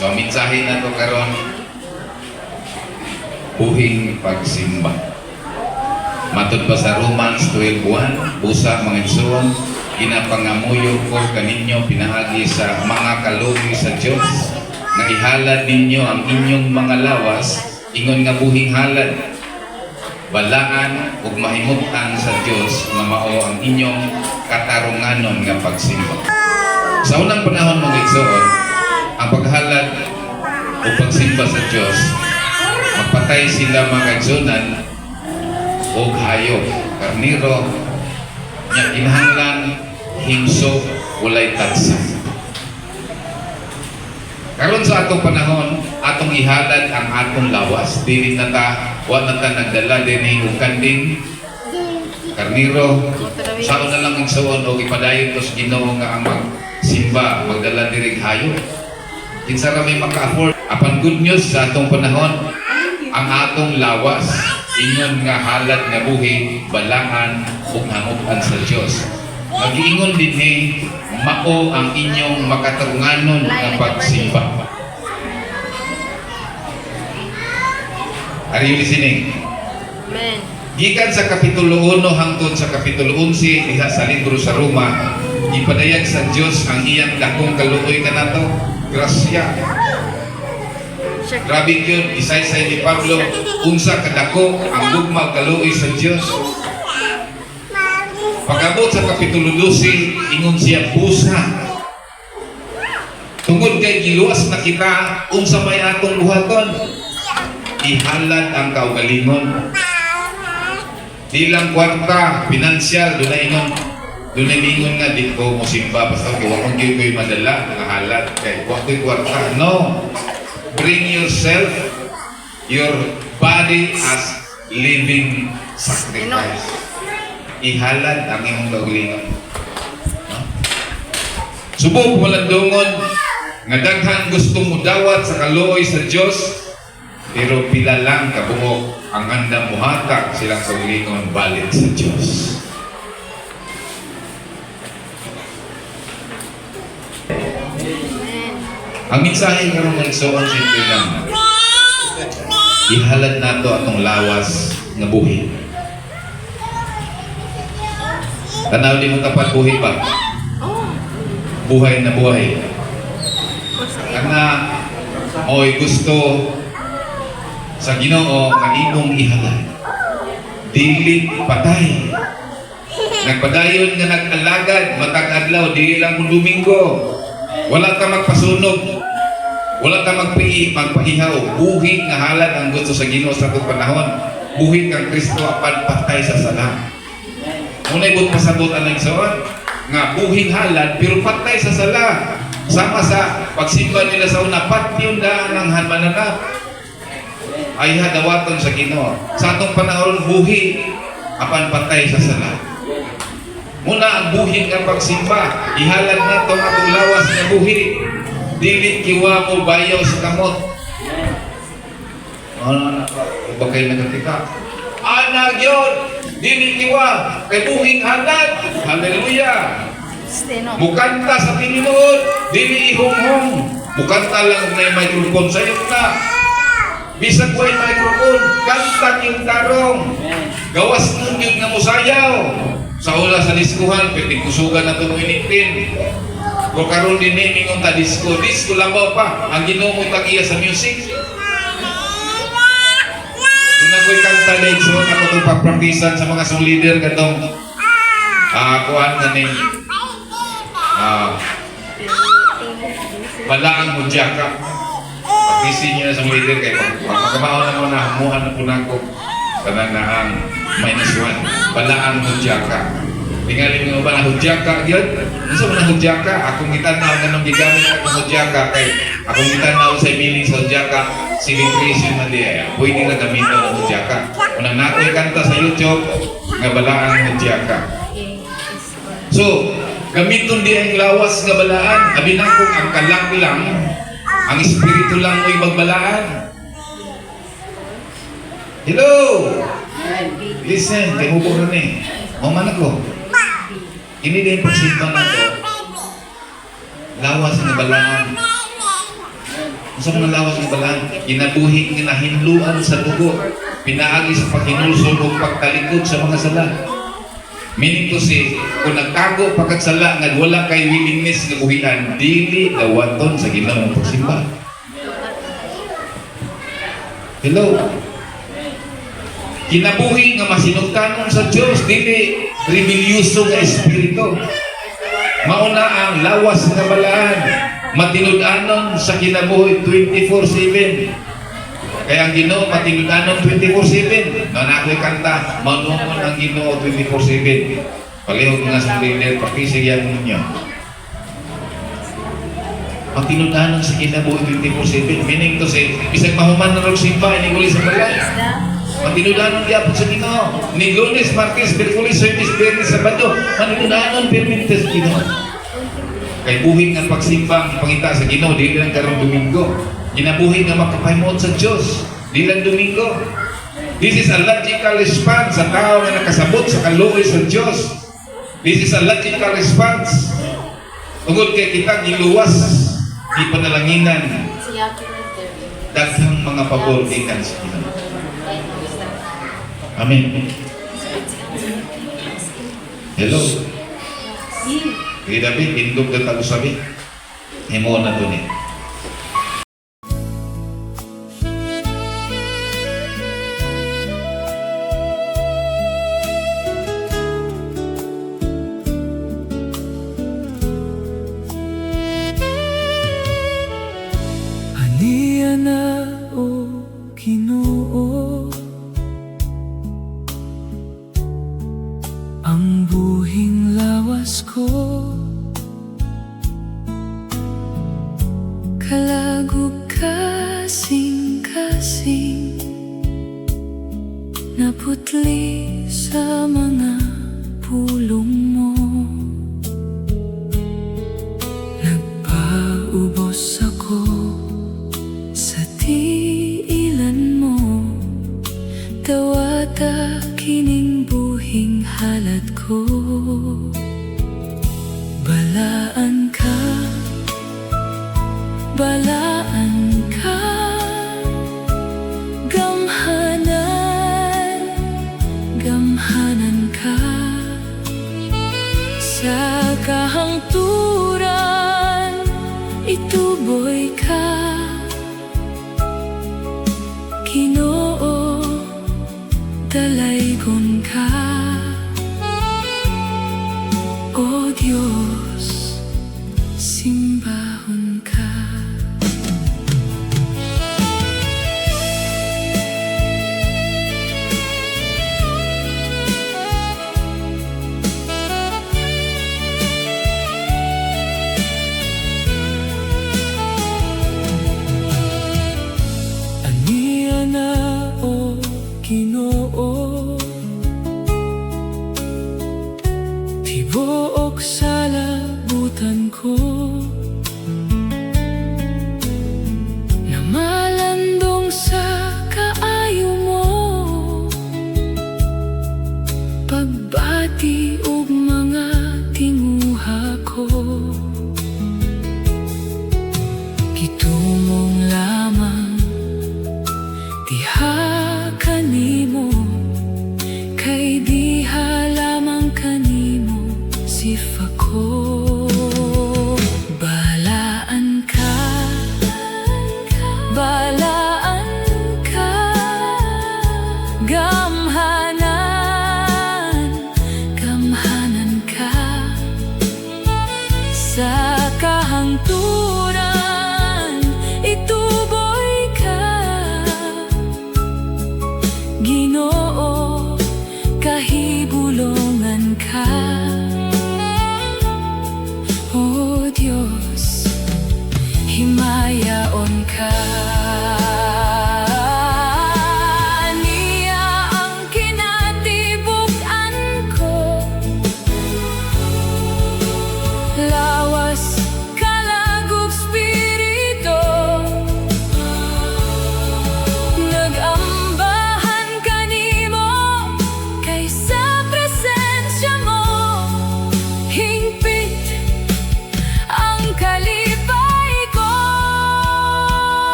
So ang mensahe nato karon, buhing pagsimba. Matod pa sa Romans 12:1, "Busa, mga igsoon, ginapangamuyo ko kaninyo pinaagi sa mga kaluoy sa Dios nga ihalad ninyo ang inyong mga lawas ingon nga buhing halad, balaan ug mahimutan sa Dios nga mao ang inyong katarunganon nga pagsimba." Sa unang panahon, mga igsoon, ang paghalad o pagsimba sa Dios, magpatay sila, mga kaigsunan, og hayop, karniro, nya kinahanglan himso, walay tatsa. Karon sa atong panahon, atong ihalad ang atong lawas. Dili na ta, wa na ta nagdala dinhi og kanding, karniro. Sao na lang, igsuon, og ipadayon to sa Ginoo nga ang magsimba, magdala diri hayop. Kinsa ra may maka-afford? Apan good news sa atong panahon, ang atong lawas ingon nga halad nga buhi, balaan ug hangupan sa Dios. Magiingon dinhi, mao ang inyong makatarunganon nga pagsimba. Are you listening? Amen. Gikan sa Kapitulo 1 hangtod sa Kapitulo 11 diha sa libro sa Roma, ipadayag sa Dios ang iyang dakong kaluoy kanato. Grasya. Grabe gyud isaysay ni Pablo unsa kadako ang gugma, kaluoy sa Dios. Pag-abot sa Kapitulo 12, ingon siya, "Busa. Tungod kay giluwas na kita, unsa may atong buhaton? Ihalad ang kaugalingon." Di lang kwarta, pinansyal, doon ay ingon nga, "Di ko mo simba, basta kay wa kong gyud ko'y madala nga halad, kay wa ko'y kwarta." No. Bring yourself, your body as living sacrifice. Ihalad ang imong kaugalingon. No? Subong malandungon nga daghan gusto mo dawat sa kaluoy sa Dios, pero pila lang kabuok ang handang muhatag silang kaugalingon balik sa Dios. Amen. Ang mensahe karon, mga igsoon, simple lang. Ihalad nato atong lawas nga buhi. Tanaw di mo tapat, buhi ba? Oh. Buhay na buhay. Basta Kana mo'y gusto sa Ginoo nga imong ihalad. Dili patay. Nagpadayon nga nag-alagad matag adlaw, dili lang kung Domingo. Wala ka magpasunog. Wala ka magpaihaw. Buhi nga halad ang gusto sa Ginoo sa atong panahon. Buhi kang Kristo apan patay sa sala. Muna ibot pasabot ang igsoon nga buhing halad pero patay sa sala. Sama sa pagsimba nila sa una, patyon daan ang mananap. Ay hadawaton sa Ginoo. Sa atong panahon, buhi apan patay sa sala. Muna ang buhi nga pagsimba, ihalad nato ang atong lawas nga buhi. Dili kiwa mo bayaw sa kamot. Ano na ba kayo nagkakita? Ana gyud, dili kiwa kay buhing halad. Hallelujah. Steno. Mukanta sa tinuod, dili ihonghong. Mukanta lang na microphone sa na. Bisag way microphone, kanta yung tarong. Gawas nun yung nga musayaw. Sa ula sa diskuhan, pwede kusugan na ito inipin. Kung karon din ni mingon ta disco, disco labaw pa. Ang Ginoo mo tag-iya sa music. Doon ako'y kanta na, so ako itong pagpraktisan sa mga song leader katong kuan nga ning balaang hudyaka. Pagpisin niyo na sa leader kay pag pagkamao na mo na hamuhan na po na ako kanang na ang -1, balaang hudyaka. Tingali mo ba na hudyaka gyud? Unsa man ang hudyaka? Akong gitan-aw nganong gigamit akong hudyaka kay akong gitan-aw sa meaning sa hudyaka, celebration man di ay. Pwede na gamiton ang hudyaka. Unang na ako'y kanta sa YouTube nga balaang hudyaka. So, gamiton di ang lawas nga balaan. Abi nako ang kalag lang, ang espiritu lang mo'y magbalaan. Hello! Listen, kay hubo rin eh. Mao man ako. Ini din pagsimba na to. Lawas nga balaan. Unsa man ang lawas nga balaan? Kinabuhi nga nahinluan sa dugo, pinaagi sa paghinulsol ug pagtalikod sa mga sala. Meaning to say, kung nagtago pa kag sala nga wala kay willingness nga buhian, dili dawaton sa Ginoo ang pagsimba. Hello? Kinabuhi nga masinugtanon sa Dios, dili rebelyoso nga espiritu. Mauna ang lawas nga balaan, matinud-anon sa kinabuhi 24/7. Kaya ang Ginoo matinud-anon 24/7. No na ako'y kanta, manungon ang Ginoo 24/7. Palihog nga sa leader, pakisigyan ninyo. Matinud-anon sa kinabuhi 24/7. Meaning to say, bisag mahuman na rog simba, inig sa balay. Matinud-anon gyapon sa Ginoo. Ni Lunes, Martes, Miyerkules, Huwebes, Biyernes, Sabado, matinud-anon permente sa Ginoo. Kay buhi nga pagsimba ang ipangita sa Ginoo dili lang karong Domingo. Ginabuhi nga makapahimuot sa Dios, dili lang Domingo. This is a logical response sa tao nga nakasabot sa kaluoy sa Dios. This is a logical response. Tungod kay kita giluwas, gipanalanginan, daghang mga pabor gikan sa Ginoo. Amen. Hello. Sige David, tindog na tag usabi. Himo na to ni. Ania na, o Ginoo, ang buhing lawas ko. Kalag ug kasing-kasing, naputli sa mga pulong mo. Nagpaubos ako sa tiilan mo. Dawata kining buhing halad ko. Balaan ka, balaan ka. Gamhanan, gamhanan ka. Sa kahangturan, ituboy ka. Ginoo, dalaygon ka. O Diyos, simbahon ka. Ania na, o Ginoo, tibuok salabutan ko. Namalandong sa kaayo mo. Pagbati og mga tinguha ko. Gitumong lamang diha kanimo, kay diha lamang kanimo sifa ko. Balaan ka, balaan ka. Gamhanan, gamhanan ka. Sa kahangturan, ituboy ka. Ginoo, kahibulongan ka. O Diyos, himayaon ka.